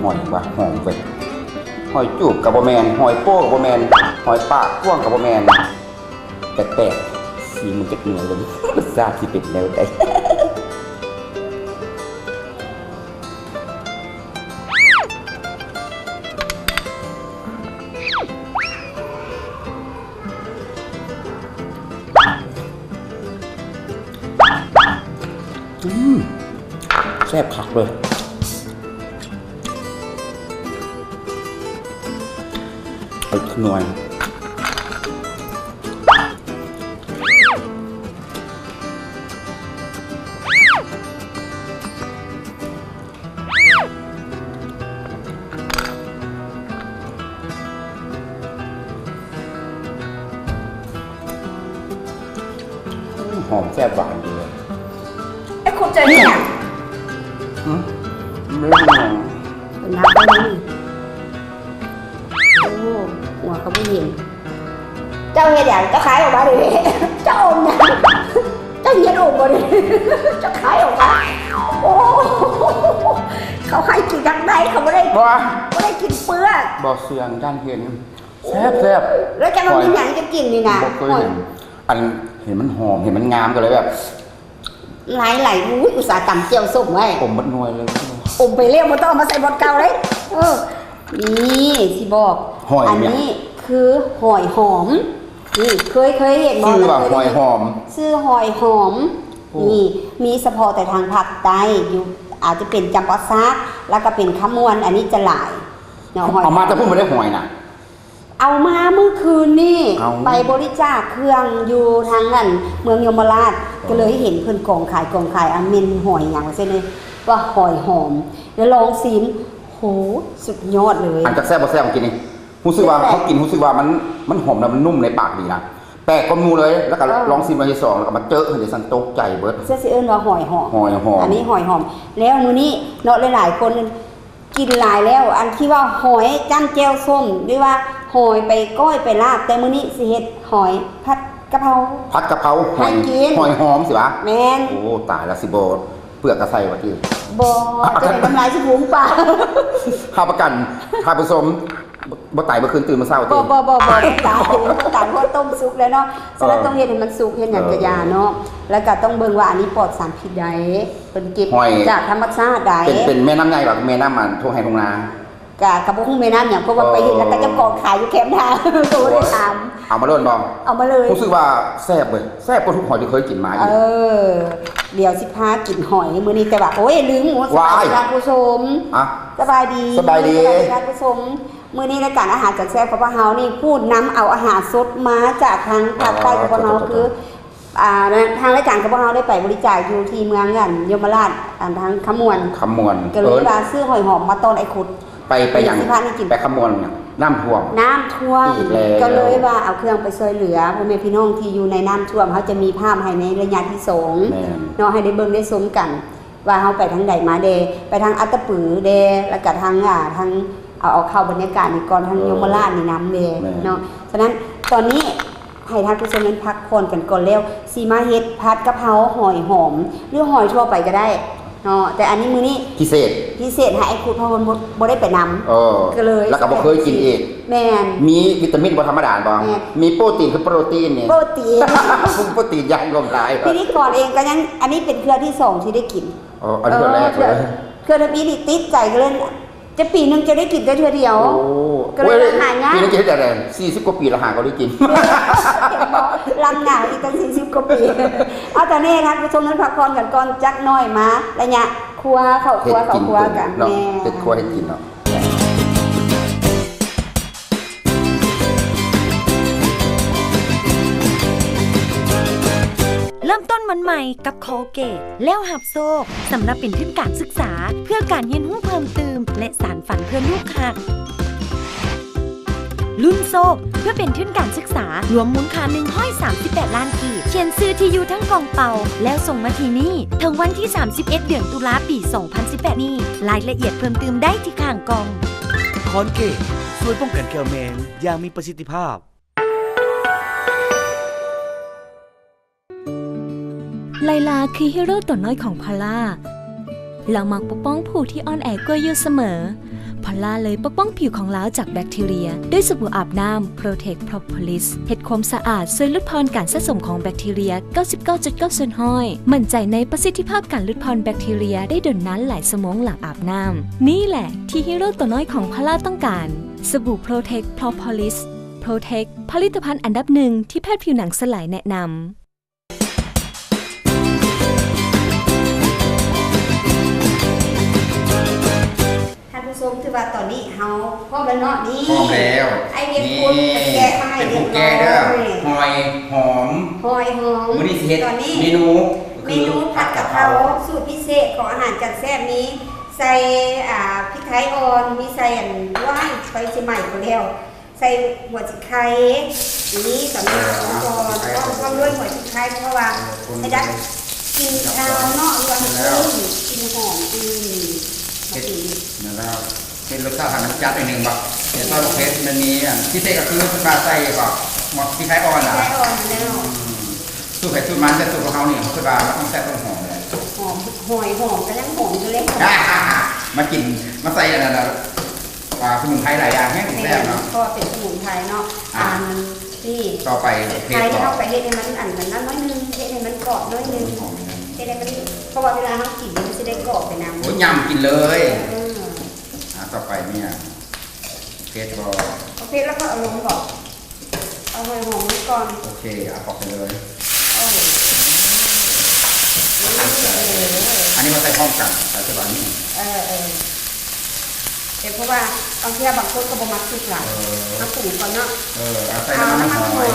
ອຍວ່າຫອມເວີຍ. ຫອຍຈູບກໍບໍ່ແມ່ນ, ຫອຍໂປ້ກໍບໍ່ແມ່ນ, ຫອຍປາກກວ້າງກໍບໍ່ແມ່ນ. ແປກໆ, ຊີມມັນຈັກໜ່ວຍເບິ່ງ ລົດຊາດຊິເປັນແນວໃດ. ອືມ ແຊບຄັກເລີຍ. ເອົາຈັກໜ່ວຍ. ຫອມແຊບຫວານດີ. ເອີ ຂອບໃຈເດ້. ຫຶ? ເປັນຫຍັງ? ເປັນຫຍັງ? ໂອ້ ຫົວກໍບໍ່ເຫັນ. ເຈົ້າເຮັດຫຍັງ? ເຈົ້າຂາຍອອກມາເດ. ເຈົ້າອົມຫຍັງ? ເຈົ້າເຮັດອົມບໍ່ເດ? ເຈົ້າຂາຍອອກມາ. ໂອ້ ເຂົາໃຫ້ກິນທາງໃນ ເຂົາບໍ່ໄດ້ ບໍ່ ບໍ່ໄດ້ກິນເປືອກ. ບໍ່ເຊື່ອ ຢ້ານເຫັນ. ແຊບໆ. ແລ້ວເຈົ້າເອົາເຮັດຫຍັງຈະກິນນີ້ນະ? ບໍ່ເຄີຍເຫັນ. ອັນເຫັນມັນຫອມ ເຫັນມັນງາມ ກໍເລີຍແບບ ຫຼາຍໆ. ອຸ້ຍ ອຸດສ່າຕຳແຈ່ວສົ້ມໄວ້. ອົມໝົດໜ່ວຍເລີຍ. ອົມໄປແລ້ວ ບໍ່ຕ້ອງເອົາມາໃສ່ບ່ອນເກົ່າເດ້. ເອີ ນີ້ຊິບອກ ຫອຍ ອັນນີ້ຄືຫອຍຫອມ. ນີ້ ເຄີຍ ເຄີຍເຫັນບໍ່? ຊື່ວ່າຫອຍຫອມ. ຊື່ຫອຍຫອມ. ໂອ້ ນີ້ມີສະເພາະແຕ່ທາງພາກໃຕ້ ຢູ່ ອາດຈະເປັນຈຳປາສັກ ແລ້ວກໍເປັນຄຳມ່ວນ ອັນນີ້ຈະຫຼາຍເນາະ. ຫອຍ ເອົາມາແຕ່ພຸ້ນບໍ່ໄດ້ຫອຍນະ? ເອົາມາມື້ຄືນນີ້ ເອົ້າ ໄປບໍລິຈາກເຄື່ອງຢູ່ທາງນັ້ນ ເມືອງຍົມມະລາດ. ອໍ ກໍເລີຍເຫັນເພິ່ນກອງຂາຍ ກອງຂາຍ ອັນແມ່ນຫອຍຫຍັງວ່າຊັ້ນເດ ວ່າຫອຍຫອມ ແລ້ວລອງຊີມ. ໂຫ ສຸດຍອດເລີຍ. ອັນຈັກແຊບບໍ່ແຊບ ເຮົາກິນນີ້ ຮູ້ສຶກວ່າ ເຮົາກິນຮູ້ສຶກວ່າມັນ ມັນຫອມ ແລ້ວມັນນຸ້ມໃນປາກດີນະ ແປກກວ່າໝູ່ເລີຍ. ແລ້ວກໍ ເອີ ລອງຊີມຄັ້ງທີສອງ ແລ້ວກໍມາເຈີ້ຫັ້ນເດ ຊັ້ນຕົກໃຈເບີດ. ເຊື່ອຊິເອີ້ນວ່າຫອຍຫອມ ຫອຍຫອມ. ອັນນີ້ຫອຍຫອມ. ແລ້ວມື້ນີ້ເນາະ ຫຼາຍໆຄົນ ກິນຫຼາຍແລ້ວ ອັນທີ່ວ່າຫອຍຈ້ຳແຈ່ວສົ້ມ ຫຼືວ່າຫອຍໄປກ້ອຍໄປລາບ, ແຕ່ມື້ນີ້ຊິເຮັດຫອຍຜັດກະເພົາ. ຜັດກະເພົາ ຫອຍ ໃຫ້ກິນ ຫອຍຫອມຊິຫວາ? ແມ່ນ. ໂອ້ ຕາຍລະ ຊິບໍ່ເປືອກກະໃສ່ຫວາຕິ? ບໍ່ ອ່ະ ຈະໄດ້ນ້ຳລາຍຊິພຸງປາກ. ຮັບປະກັນທ່ານຜູ້ຊົມ ບໍ່ ບໍ່ຕາຍມື້ຄືນຕື່ນມື້ເຊົ້າຕິ? ບໍ່ ບໍ່ ບໍ່ ບໍ່ ບໍ່ຕາຍ ບໍ່ຕາຍ ເພາະວ່າຕົ້ມສຸກແລ້ວເນາະ. ສະນັ້ນ ເອີ ຕ້ອງເຮັດໃຫ້ມັນສຸກ ເຮັດຫຍັງກະຢ່າເນາະ. ເອີ ແລ້ວກະຕ້ອງເບິ່ງວ່າອັນນີ້ປອດສານພິດໃດ ເພິ່ນເກັບ ຫອຍ ຈາກທຳມະຊາດໃດ. ເປັນ ເປັນແມ່ນ້ຳໃຫຍ່ບໍ່? ແມ່ນ້ຳ ອັນ ທົ່ງໄຮ່ທົ່ງນາ? ກະ ກະບໍ່ຮູ້ແມ່ນ້ຳຫຍັງ ເພາະວ່າໄປເຫັນແລ້ວ ເອີ ເຂົາເຈົ້າກອງຂາຍຢູ່ແຄມທາງ ກໍບໍ່ໄດ້ຖາມ. ເອົາມາໂລດບໍ່? ເອົາມາເລີຍ. ຮູ້ສຶກວ່າແຊບເວີຍ ແຊບກວ່າທຸກຫອຍທີ່ເຄີຍກິນມາອີກ. ເອີ ດຽວຊິພາກິນຫອຍມື້ນີ້ ແຕ່ວ່າ ໂອ້ຍ ລືມໝູ່ ສະບາຍດີທ່ານຜູ້ຊົມ. ອ່ະ ສະບາຍດີ ສະບາຍດີ ສະບາຍດີທ່ານຜູ້ຊົມ. ມື້ນີ້ລາຍການອາຫານແສນແຊບຂອງພວກເຮົານີ້ ຜູ້ນຳເອົາອາຫານສົດມາຈາກທາງພາກໃຕ້ຂອງພວກເຮົາ ຄື ອ່າ ທາງລາຍການຂອງພວກເຮົາໄດ້ໄປບໍລິຈາກຢູ່ທີ່ເມືອງ ອັນ ຍົມມະລາດ ອັນ ທາງຄຳມ່ວນ ຄຳມ່ວນ ກໍເລີຍວ່າຊື້ຫອຍຫອມມາຕ້ອນອ້າຍຄຸດ. ໄປ ໄປຫຍັງ? ໄປຄຳມ່ວນຫຍັງ? ນ້ຳຖ້ວມ ນ້ຳຖ້ວມ ອີກແລ້ວ. ກໍເລີຍວ່າເອົາເຄື່ອງໄປຊ່ວຍເຫຼືອພໍ່ແມ່ພີ່ນ້ອງທີ່ຢູ່ໃນນ້ຳຖ້ວມ. ເຮົາຈະມີພາບໃຫ້ໃນໄລຍະທີສອງ ແມ່ນ ເນາະ ໃຫ້ໄດ້ເບິ່ງໄດ້ຊົມກັນ ວ່າເຮົາໄປທາງໃດມາແດ່ ໄປທາງອັດຕະປືແດ່ ແລ້ວກະທາງ ອ່າ ທາງ ເອົາ ເອົາເຂົ້າບັນຍາກາດນີ້ກ່ອນ ທາງ ເອີ ຍົມມະລາດນີ້ນຳແດ່ ແມ່ນ ເນາະ. ສະນັ້ນຕອນນີ້ໃຫ້ທ່ານຜູ້ຊົມນັ້ນພັກຜ່ອນກັນກ່ອນ ແລ້ວຊິມາເຮັດຜັດກະເພົາຫອຍຫອມ ຫຼືຫອຍທົ່ວໄປກໍໄດ້ເນາະ. ແຕ່ອັນນີ້ມື້ນີ້ພິເສດ ພິເສດໃຫ້ອ້າຍຄຸດ ເພາະວ່າບໍ່ ບໍ່ໄດ້ໄປນຳ ເອີ ກໍເລີຍ ແລ້ວກໍບໍ່ເຄີຍກິນອີກ. ແມ່ນ. ມີວິຕາມິນບໍ່ທຳມະດາບໍ່? ແມ່ນ. ມີໂປຣຕີນ ຄືໂປຣຕີນນີ້ ໂປຣຕີນ ໂປຣຕີນຢ່າງຫຼວງຫຼາຍ. ພິທີກອນເອງກໍຍັງ ອັນນີ້ເປັນເທື່ອທີສອງທີ່ໄດ້ກິນ. ອໍ ອັນນີ້ເທື່ອແລກເລີຍ. ເອີ ເທື່ອ ເທື່ອທຳອິດນີ້ຕິດໃຈ ກໍເລີຍ ຈະປີໜຶ່ງຈະໄດ້ກິນແຕ່ເທື່ອດຽວ. ໂອ້ ກໍເລີຍວ່າຫາຍາກ. ປີໜຶ່ງຈະເຮັດຈັ່ງໃດ? ສີ່ສິບກວ່າປີລະຫາກໍໄດ້ກິນ. ເຫັນບໍ່? ຫຼັງໜາວອີກຕັ້ງສີ່ສິບກວ່າປີ. ເອົາ ຕອນນີ້ທ່ານຜູ້ຊົມນັ້ນພັກຜ່ອນກັນກ່ອນຈັກໜ້ອຍ ມາໄລຍະຄົວ ເຂົ້າຄົວ ເຂົ້າຄົວກັນເນາະ. ແມ່ນ. ເຮັດຄົວເຮັດກິນເນາະ. ເລີ່ມຕົ້ນວັນໃໝ່ກັບ Colgate ແລ້ວຮັບໂຊກ ສຳລັບເປັນທຶນການສຶກສາ ເພື່ອການຮຽນຮູ້ເພີ່ມຕື່ມ ແລະ ສານຝັນເພື່ອລູກຮັກ. ລຸ້ນໂຊກ ເພື່ອເປັນທຶນການສຶກສາ ລວມມູນຄ່າໜຶ່ງຮ້ອຍສາມສິບແປດລ້ານກີບ. ຂຽນຊື່ທີ່ຢູ່ທັງກອງເປົ່າ ແລ້ວສົ່ງມາທີ່ນີ້ ເຖິງວັນທີສາມສິບເອັດ ເດືອນຕຸລາ ປີສອງພັນສິບແປດນີ້. ລາຍລະອຽດເພີ່ມຕື່ມໄດ້ທີ່ຂ້າງກ່ອງ. Colgate ຊ່ວຍປ້ອງກັນແຂ້ວແມງຢ່າງມີປະສິດທິພາບ. ໄລລາຄືຮີໂຣຕົວນ້ອຍຂອງພອລລາ. ລາວມັກປົກປ້ອງຜູ້ທີ່ອ່ອນແອກວ່າຢູ່ສະເໝີ. ພ ພອລລາເລີຍປົກປ້ອງຜິວຂອງລາວຈາກແບັກທີເຣຍ ດ້ວຍສະບູອາບນ້ຳ Protect Propolis ເຮັດຄວາມສະອາດ ຊ່ວຍຫຼຸດຜ່ອນການສະສົມຂອງແບັກທີເຣຍ ເກົ້າສິບເກົ້າຈຸດເກົ້າສ່ວນຮ້ອຍ. ໝັ້ນໃຈໃນປະສິດທິພາບການຫຼຸດຜ່ອນແບັກທີເຣຍໄດ້ດົນນານຫຼາຍຊົ່ວໂມງຫຼັງອາບນ້ຳ. ນີ້ແຫຼະທີ່ຮີໂຣຕົວນ້ອຍຂອງພອລລາຕ້ອງການ. ສະບູ Protect Propolis Protect ຜະລິດຕະພັນອັນດັບໜຶ່ງທີ່ແພດຜິວໜັງສະຫຼາຍແນະນຳ. ທ່ານຜູ້ຊົມ ຖືວ່າຕອນນີ້ເຮົາພ້ອມແລ້ວເນາະ. ນີ້ ພ້ອມແລ້ວ. ອ້າຍວຽງຄຸນ ນີ້ ເປັນຜູ້ແກະເດີ ຫອຍຫອມ. ຫອຍຫອມ. ມື້ນີ້ຊິເຮັດ ຕອນນີ້ ເມນູ ເມນູຜັດກະເພົາ ສູດພິເສດຂອງອາຫານຈັນແຊບ ມີໃສ່ ອ່າ ພິກໄທອ່ອນ ມີໃສ່ ອັນ ວ້າຍ ໄຟຊິໄໝ້ບໍ່ແລ້ວ. ໃສ່ຫົວຊິໄຄ ນີ້ສຳລັບ ເອີ ອຸປະກອນ ອ່າ ພ້ອມ ພ້ອມດ້ວຍຫົວຊິໄຄ ເພາະວ່າ ເອີ ໃຫ້ດັດກິ່ນຄາວເນາະ ຫຼືວ່າໃຫ້ເພີ່ມກິ່ນຫອມ ອືມ ເຮັດ ມາກິນ ແມ່ນແລ້ວ ເຮັດລົດຊາດໃຫ້ມັນຈັດໜ້ອຍໜຶ່ງບໍ ເຮັດຊອດເຜັດ ມັນມີອັນພິເສດກໍຄືວ່າໃສ່ບໍ ຫົວຊິໄຄອ່ອນນະ ໄຄອ່ອນແລ້ວ ອືມ ສູດໃຜສູດມັນ ແຕ່ສູດຂອງເຮົານີ້ ເຮົາຄິດວ່າມັນຕ້ອງແຊບຕ້ອງຫອມແຫຼະ ຫອມ ຫອຍຫອມ ກະຍັງຫອມຢູ່ເລີຍ ມາກິນ ມາໃສ່ອັນນັ້ນນະ ອ່າ ສະໝຸນໄພຫຼາຍຢ່າງແຮງ ແມ່ນ ແຊບເນາະ ເພາະວ່າເປັນສະໝຸນໄພເນາະ ອ່າ ອັນນີ້ ຕໍ່ໄປເຜັດ ເຮົາກະເຮັດໃຫ້ມັນອັນນັ້ນໜ້ອຍໜຶ່ງ ເຮັດໃຫ້ມັນກອບໜ້ອຍໜຶ່ງ ຫອມໜ້ອຍໜຶ່ງ ເຮັດໃຫ້ມັນ ເພາະວ່າເວລາເຮົາກິນມັນຊິໄດ້ກອບໄປນຳ ໂອ້ຍ ຍຳກິນເລີຍ ເອີ ອ່າ ຕໍ່ໄປນີ້ ເຜັດບໍ່ ເອົາເຜັດແລ້ວກະເອົາລົງບໍ ເອົາຫອຍຫອມລົງກ່ອນ ໂອເຄ ເອົາອອກໄປເລີຍ ໂອ້ ອັນນີ້ມາໃສ່ພ້ອມກັນ ໃສ່ແຕ່ບາດນີ້ ເອີ ເອີ ແຕ່ເພາະວ່າບາງເທື່ອບາງຄົນກໍບໍ່ມັກສຸກຫຼາຍ ເອີ ເຮົາປຸງກ່ອນເນາະ ເອີ ເອົາໃສ່ນ້ຳມັນຫອຍ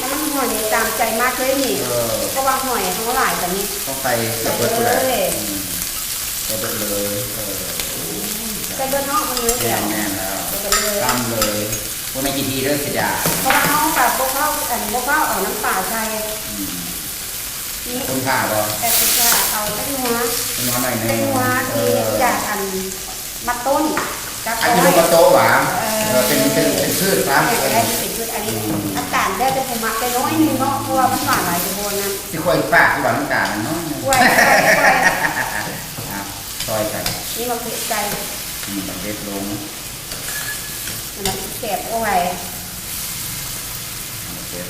ນ້ຳມັນຫອຍນີ້ຕາມໃຈມັກເລີຍນີ້ ເອີ ເພາະວ່າຫອຍເຮົາຫຼາຍປານນີ້ ຕ້ອງໃສ່ເກືອບເບິດພຸ້ນແຫຼະ ໃສ່ເບິດເລີຍ ອືມ ໃສ່ເບິດເລີຍ ເອີ ໃສ່ເບິດເນາະ ເອົາເລີຍ ແມ່ນແລ້ວ ໃສ່ເບິດເລີຍ ຕຳເລີຍ ບໍ່ແມ່ນຂີ້ຖີ່ເດີ ເສຍດາຍ ເພາະວ່າເຮົາກະບໍ່ເຜົາ ອັນ ບໍ່ເຜົາເອົານ້ຳປາໃສ່ ອືມ ນີ້ ຄົນຖ້າບໍ່ ແຕ່ຄົນຖ້າ ເອົາແປ້ງນົວ ແປ້ງນົວໜ້ອຍໜຶ່ງ ແປ້ງນົວທີ່ ເອີ ຈາກອັນ ມັດຕົ້ນ ຈັບ ອັນນີ້ມັນມັດຕົ້ນຫວາ ເອີ ເອີ ເປັນ ເປັນ ເປັນພືດຊະ ເອີ ເປັນພືດ ອັນນີ້ ອືມ ນ້ຳຕານແລ້ວແຕ່ຜູ້ມັກ ແຕ່ໜ້ອຍໜຶ່ງເນາະ ເພາະວ່າມັນຫວານຫຼາຍກະບໍ່ນັ້ນ ຊິຂ້ອຍປາກຄືວ່ານ້ຳຕານເນາະ ຂ້ອຍ ຂ້ອຍ ຂ້ອຍ ອ່ະ ຊ່ອຍກັນ ນີ້ມາເຜັດໃສ່ ອືມ ມາເຜັດລົງ ມັນຊິແຊບ ໂອ້ຍ ມາເຜັດ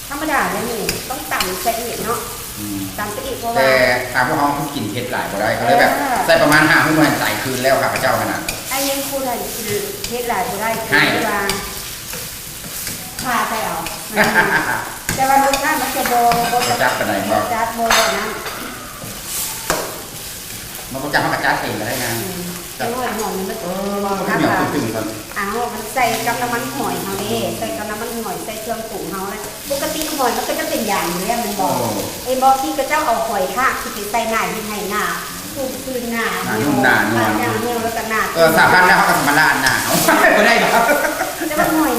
ທຳມະດາແນວນີ້ຕ້ອງຕຳໃສ່ອີກເນາະ ອືມ ຕຳໃສ່ອີກ ເພາະວ່າ ແຕ່ທາງພວກເຮົາຄືກິນເຜັດຫຼາຍບໍ່ໄດ້ ກໍເລີຍແບບ ເອີ ໃສ່ປະມານຫ້າຫົກໜ່ວຍ ໃສ່ຄືນແລ້ວ ຂ້າພະເຈົ້າຫັ້ນນະ ອ້າຍວຽງຄຸນຫັ້ນກິນເຜັດຫຼາຍບໍ່ໄດ້ ຄືວ່າ ຄາໃສ່ເອົາ ແຕ່ວ່າລົດຊາດມັນຈະບໍ່ ບໍ່ຈັດປານໃດ ບໍ່ຈັດ ບໍ່ນັ້ນ ມັນບໍ່ຈັດ ເຮົາກະຈັດເອງກະໄດ້ນະ ອືມ ຈັດ ເອົາຫອຍຫອມນີ້ມັນ ເອີ ມັນ ເອົາ ມັນໃສ່ກັບນ້ຳມັນຫອຍເຮົາເດ້ ອືມ ໃສ່ກັບນ້ຳມັນຫອຍ ໃສ່ເຄື່ອງປຸງເຮົາແລ້ວ ປົກກະຕິຫອຍມັນກະຈະເປັນຢາງຢູ່ແລ້ວແມ່ນບໍ່ ໂອ້ ເຫັນບໍ່ ທີ່ເຂົາເຈົ້າເອົາຫອຍທາກຊິໄປໃສ່ໜ້າດິນໃຫ້ໜ້າ ທຸບຄືນໜ້າ ໜ້ານຸ່ມໜ້ານວນ ໜ້າໜ້າ ແລ້ວກະໜ້າ ເອີ ສາພັນແລ້ວເຮົາກະຊິມາລ້າງໜ້າເຮົາ ບໍ່ໄດ້ບໍ່ ແຕ່ວ່າຫອຍ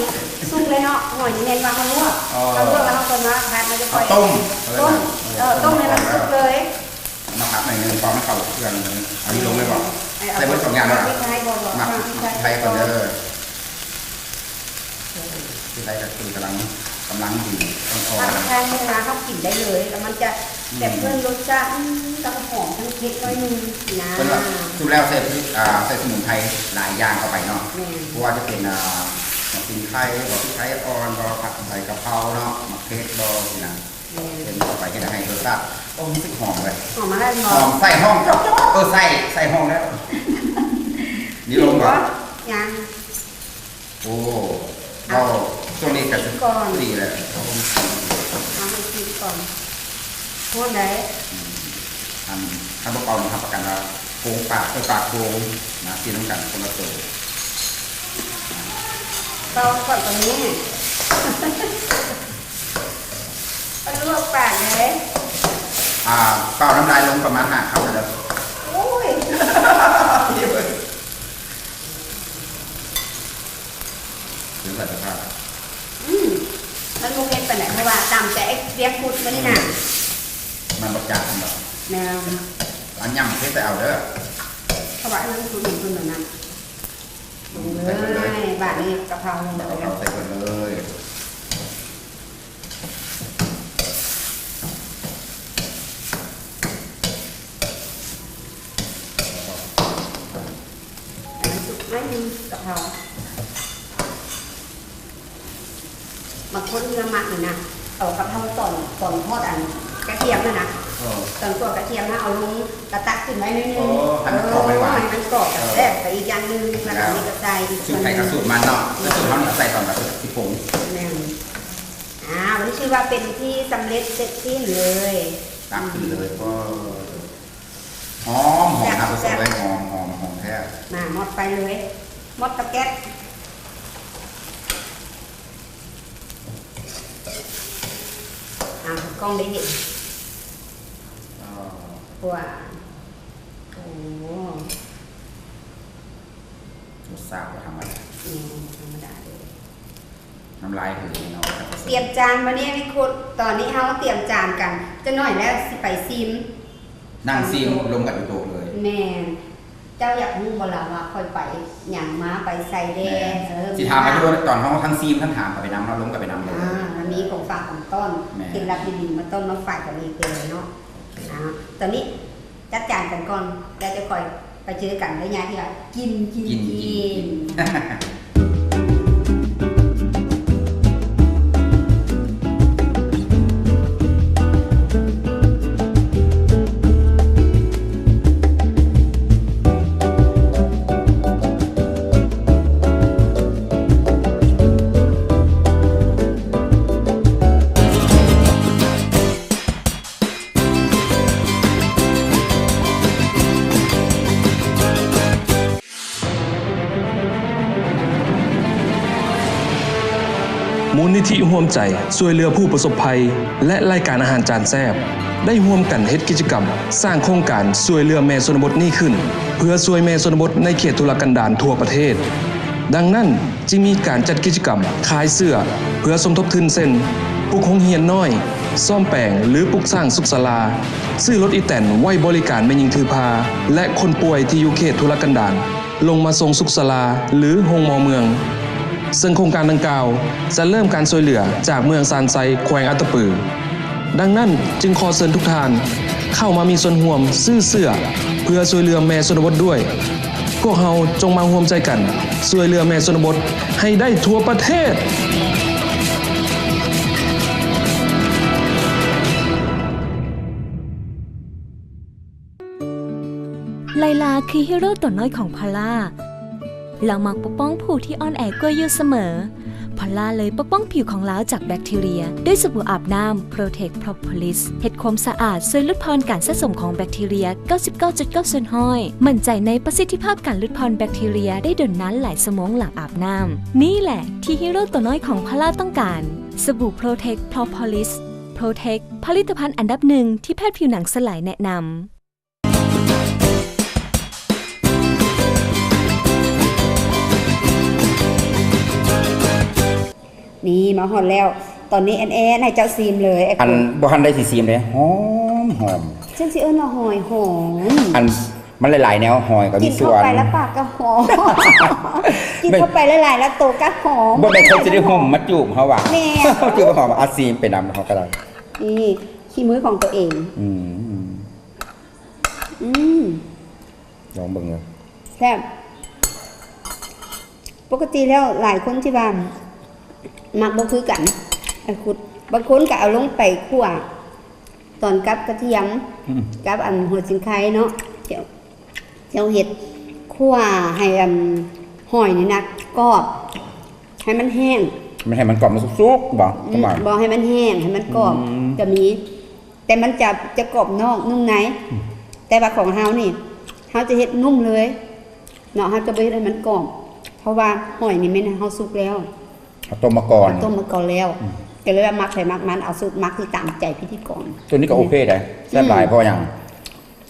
ສຸກແລ້ວເນາະ ຫອຍນີ້ແມ່ນວ່າເຮົາລວກ ອໍ ເຮົາລວກແລ້ວເຮົາກໍມາຜັດ ມັນຈະຄ່ອຍ ເອົາຕົ້ມ ຕົ້ມ ເອີ ເອີ ຕົ້ມໃຫ້ມັນສຸກເລີຍ ເອົາມາຜັດໜ້ອຍໜຶ່ງ ເພາະມັນເຂົ້າເຄື່ອງ ອັນນີ້ລົງເລີຍບໍ່ ເອີ ໃສ່ເບິດສອງຢ່າງແລ້ວ ໝັກໄທກ່ອນເດີ ຄືໄດ້ກະຄືກຳລັງ ກຳລັງດີ ອ່ອນໆ ຜັດໄທເວລາເຮົາກິນໄດ້ເລີຍ ແລ້ວມັນຈະ ອືມ ແບບເພີ່ມລົດຊາດ ອືມ ທັງຫອມທັງເຜັດໜ້ອຍໜຶ່ງນະ ເພິ່ນວ່າສຸດແລ້ວໃສ່ ອ່າ ໃສ່ສະໝຸນໄພຫຼາຍຢ່າງເຂົ້າໄປເນາະ ແມ່ນ ບໍ່ວ່າຈະເປັນ ອ່າ ຫົວສີໄຄ ຫົວສີໄຄອ່ອນ ບໍ່ ຜັດໃບກະເພົາເນາະ ໝາກເຜັດບໍ່ຊີ້ນະ ແມ່ນ ເປັນເຂົ້າໄປເຮັດໃຫ້ລົດຊາດ ໂອ້ ຮູ້ສຶກຫອມເລີຍ ຫອມມາແລ້ວເນາະ ຫອມ ໃສ່ຫ້ອງຈອກໆ ເອີ ໃສ່ ໃສ່ຫ້ອງແລ້ວ ນີ້ລົງບໍ່ ຍັງ ໂອ້ ເວົ້າຊ່ວງນີ້ກະຊິດີແລ້ວ ເອົາໃຫ້ກິນກ່ອນ ຮ້ອນໃດ ອືມ ອັນ ຄັນບໍ່ເປົ່ານີ້ຮັບປະກັນວ່າໂກງປາກ ເອີ ປາກໂກງນະ ກິນນຳກັນຄົນລະໂຕ ເປົ່າກ່ອນກະມີ ມັນລວກປາກເດ້ ອ່າ ເປົ່ານ້ຳລາຍລົງປະມານຫ້າຄຳເດີ ໂອ້ຍ ເປັນໄປສະພາບ ອືມ ມັນບໍ່ເຜັດປານໃດ ເພາະວ່າຕາມໃຈໄອ້ວຽງພຸດມື້ນີ້ນະ ອືມ ມັນບໍ່ຈັດແມ່ນບໍ່ ແມ່ນ ອັນຫຍັງເຜັດໄປເອົາເດີ ເພາະວ່າອັນນັ້ນຄືເຫັນເພິ່ນນັ້ນ ລົງເລີຍ ບາດນີ້ກະເພົາລົງເລີຍ ກະເພົາໃສ່ເພິ່ນເລີຍ ອັນນັ້ນສຸກ ໜ້ອຍໜຶ່ງກະເພົາ. ບາງຄົນລະມັກນີ້ນະ ເອົາກະເພົາຕອນ ຕອນທອດອັນກະທຽມຫັ້ນນະ ເອີ ຕອນຂົ້ວກະທຽມຫັ້ນເອົາລົງ ລະຕັກຂຶ້ນໄວ້ໜ້ອຍໜຶ່ງ ເອີ ໃຫ້ມັນກອບ ເອີ ໃຫ້ມັນກອບ ແລ້ວ ແລ້ວກະໃສ່ອີກຢ່າງໜຶ່ງ ແລ້ວກະນີ້ກະໃສ່ອີກ ສູດໃຜກະສູດມັນເນາະ ແລ້ວສູດເຮົານີ້ກະໃສ່ຕອນກະທິຜົງ. ແມ່ນ. ອ່າ ວັນນີ້ຖືວ່າເປັນທີ່ສຳເລັດເສັດສິ້ນເລີຍ ຕັກຂຶ້ນເລີຍ ອືມ ກໍ ຫອມ ຫອມ ແຊບ ທ່ານຜູ້ຊົມເອີຍ ແຊບ ຫອມ ຫອມ ຫອມແທ້. ມາ ໝົດໄຟເລີຍ ໝົດເຕົາແກັສ. ອ່າ ໃຫ້ກ້ອງໄດ້ເຫັນ ອ່າ ກວ່າ ໂອ້ ລົດຊາດບໍ່ທຳມະດາ ແມ່ນ ບໍ່ທຳມະດາເລີຍ. ນ້ຳລາຍເຫີເນາະ. ຕຽມຈານ ບາດນີ້ ຕອນນີ້ເຮົາຕຽມຈານກັນ ຈັກໜ້ອຍແລ້ວຊິໄປຊີມ ນັ່ງຊີມລົມກັນຢູ່ໂຕະເລີຍ. ແມ່ນ. ເຈົ້າຢາກຮູ້ບໍ່ລະວ່າຂ້ອຍໄປຫຍັງມາ ໄປໃສແດ່? ແມ່ນ. ເອີ ຊິຖາມມາຢູ່ ຕອນເຮົາທັງຊີມທັງຖາມກັນໄປນຳເນາະ ລົມກັນໄປນຳເລີຍ. ອ່າ ລະມີຂອງຝາກຂອງຕ້ອນ ແມ່ນ ເຄັດລັບດີໆມາຕ້ອນມາຝາກກັນອີກເລີຍເນາະ. ໂອເຄ. ອ່າ ຕອນນີ້ ຈັດຈານກັນກ່ອນ ແລ້ວຈະຄ່ອຍໄປເຈີກັນໄລຍະທີ່ວ່າ ກິນ ກິນ ກິນ ກິນ ກິນ ກິນ. ມູນນິທິຮ່ວມໃຈຊ່ວຍເຫຼືອຜູ້ປະສົບໄພ ແລະ ລາຍການອາຫານຈານແຊບ ໄດ້ຮ່ວມກັນເຮັດກິດຈະກຳສ້າງໂຄງການຊ່ວຍເຫຼືອແມ່ຊົນນະບົດນີ້ຂຶ້ນ ເພື່ອຊ່ວຍແມ່ຊົນນະບົດໃນເຂດທຸລະກັນດານທົ່ວປະເທດ. ດັ່ງນັ້ນ, ຈຶ່ງມີການຈັດກິດຈະກຳຂາຍເສື້ອເພື່ອສົມທົບທຶນ ເຊັ່ນ ປຸກໂຮງຮຽນນ້ອຍ, ສ້ອມແປງ ຫຼື ປຸກສ້າງສຸກສາລາ, ຊື້ລົດອີແຕນໄວ້ບໍລິການແມ່ຍິງຖືພາ ແລະ ຄົນປ່ວຍທີ່ຢູ່ເຂດທຸລະກັນດານ ລົງມາສົ່ງສຸກສາລາ ຫຼື ໂຮງໝໍເມືອງ. ເຊິ່ງໂຄງການດັ່ງກ່າວຈະເລີ່ມການຊ່ວຍເຫຼືອຈາກເມືອງຊານໄຊ ແຂວງອັດຕະປື. ດັ່ງນັ້ນ, ຈຶ່ງຂໍເຊີນທຸກທ່ານເຂົ້າມາມີສ່ວນຮ່ວມຊື້ເສື້ອເພື່ອຊ່ວຍເຫຼືອແມ່ຊົນນະບົດດ້ວຍ. ພວກເຮົາຈົ່ງມາຮ່ວມໃຈກັນຊ່ວຍເຫຼືອແມ່ຊົນນະບົດໃຫ້ໄດ້ທົ່ວປະເທດ. ໄລລາຄືຮີໂຣຕົວນ້ອຍຂອງພອລລາ. ລາວມັກປົກປ້ອງຜູ້ທີ່ອ່ອນແອກວ່າຢູ່ສະເໝີ. ພອລລາເລີຍປົກປ້ອງຜິວຂອງລາວຈາກແບັກທີເຣຍ ດ້ວຍສະບູອາບນ້ຳ Protect Propolis ເຮັດຄວາມສະອາດ ຊ່ວຍຫຼຸດຜ່ອນການສະສົມຂອງແບັກທີເຣຍ ເກົ້າສິບເກົ້າຈຸດເກົ້າສ່ວນຮ້ອຍ. ໝັ້ນໃຈໃນປະສິດທິພາບການຫຼຸດຜ່ອນແບັກທີເຣຍໄດ້ດົນນານຫຼາຍຊົ່ວໂມງຫຼັງອາບນ້ຳ. ນີ້ແຫຼະທີ່ຮີໂຣຕົວນ້ອຍຂອງພອລລາຕ້ອງການ. ສະບູ Protect Propolis Protect ຜະລິດຕະພັນອັນດັບໜຶ່ງທີ່ແພດຜິວໜັງສະຫຼາຍແນະນຳ. ນີ້ມາຮອດແລ້ວ. ຕອນນີ້ແອນໆໃຫ້ເຈົ້າຊີມເລີຍ. ອັນ ບໍ່ທັນໄດ້ຊິຊີມເດ້. ຫອມໆ. ຈັ່ງຊິເອີ້ນວ່າຫອຍຫອມ. ອັນ ມັນຫຼາຍໆແນວ, ຫອຍກໍມີສ່ວນ. ກິນເຂົ້າໄປແລ້ວປາກກໍຫອມ. ກິນເຂົ້າໄປຫຼາຍໆແລ້ວໂຕກໍຫອມ. ບໍ່ແມ່ນເຂົາຊິໄດ້ຫຸ້ມມາຈູບເຮົາວ່າ. ແມ່ນ. ຄືວ່າຫອມ. ອາ ຊີມໄປນຳເຮົາກໍໄດ້. ນີ້ ຂີ້ມືຂອງຕົວເອງ. ອືມ. ອືມ ລອງເບິ່ງເດີ. ແຊບ. ປົກກະຕິແລ້ວຫຼາຍຄົນທີ່ວ່າມັກບໍ່ຄືກັນ ໄອ້ຄຸດ. ບາງຄົນກໍເອົາລົງໄປຂົ້ວ ຕອນກັບກະທຽມ ອືມ ກັບອັນຫົວສີໄຄເນາະ. ເຈົ້າ ເຈົ້າເຮັດຂົ້ວໃຫ້ອັນຫອຍນີ້ນະກອບ ໃຫ້ມັນແຫ້ງ. ມັນໃຫ້ມັນກອບ ມັນສຸກໆ ບໍ່? ອືມ ປະມານ ບໍ່ ໃຫ້ມັນແຫ້ງ ໃຫ້ມັນກອບ. ອືມ ຈະມີ ແຕ່ມັນຈະ ຈະກອບນອກນຸ່ມໃນ. ອືມ ແຕ່ວ່າຂອງເຮົານີ້ ເຮົາຈະເຮັດນຸ່ມເລີຍເນາະ, ເຮົາຈະບໍ່ເຮັດໃຫ້ມັນກອບ ເພາະວ່າຫອຍນີ້ແມ່ນເຮົາສຸກແລ້ວ ເຮົາຕົ້ມມາກ່ອນ ເຮົາຕົ້ມມາກ່ອນແລ້ວ. ອືມ ກໍເລີຍວ່າມັກໃຜມັກມັນ ເອົາສູດມັກທີ່ຕາມໃຈພິທີກອນ. ຕົວນີ້ກໍໂອເຄໄດ໋ ແຊບຫຼາຍ. ອືມ ເພາະຫຍັງ?